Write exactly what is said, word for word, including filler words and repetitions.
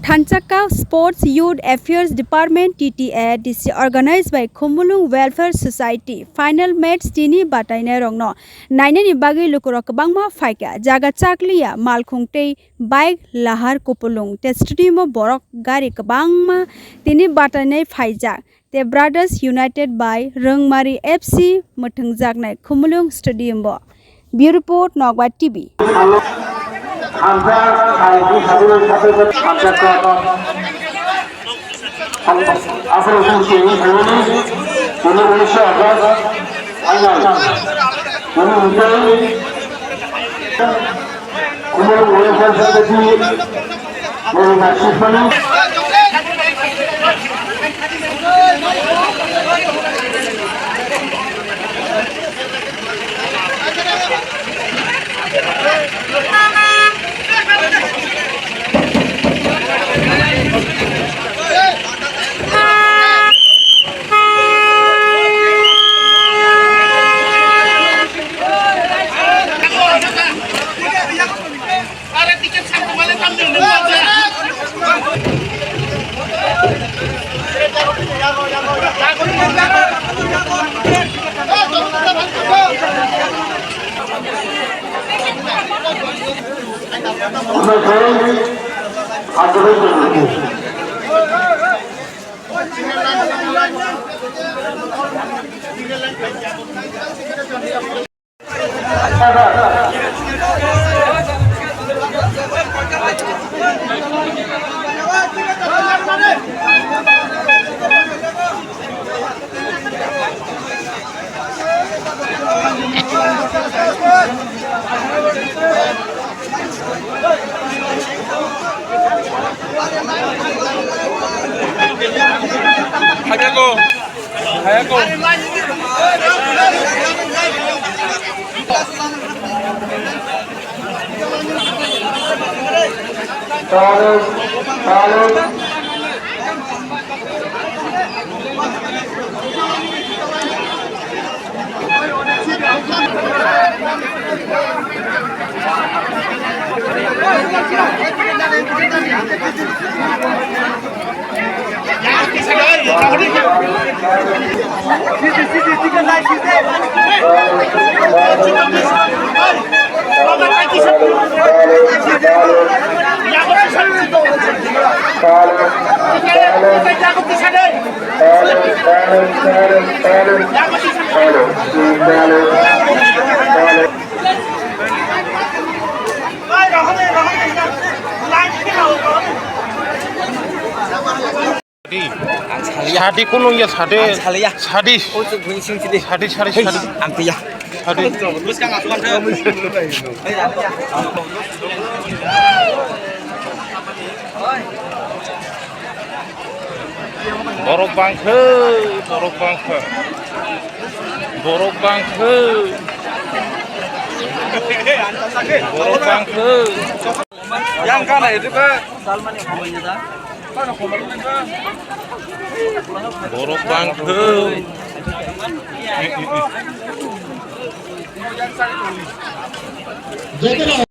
Thanchakka Sports Youth Affairs Department, T T A D C, organized by Khumulwng Welfare Society, final match tini batainairokno nainani bagwi lukurok kwbangma phaikha. Jaga chakliya malkhung tei bike lahar kupulung tei stadium o borok gari kwbangma tini batainai phaijak. Tei Brothers United by Rwngmari F C mwthangjaknai Khumulwng Stadium o. Bureau Report, Nokbar T V. Hayako. Hayako. Sadi. Ang saliya. Sadi, kunung ya, sadi. Ang saliya. Sadi. Oh, tu bunyi sing sini. Sadi, sadi, hei, sadi. Ang tiya. Sadi. Borok bangkhe, borok bangkhe. Borok bangkhe. Borok bangkhe. Yang kana itu ke? Borok bangkhe.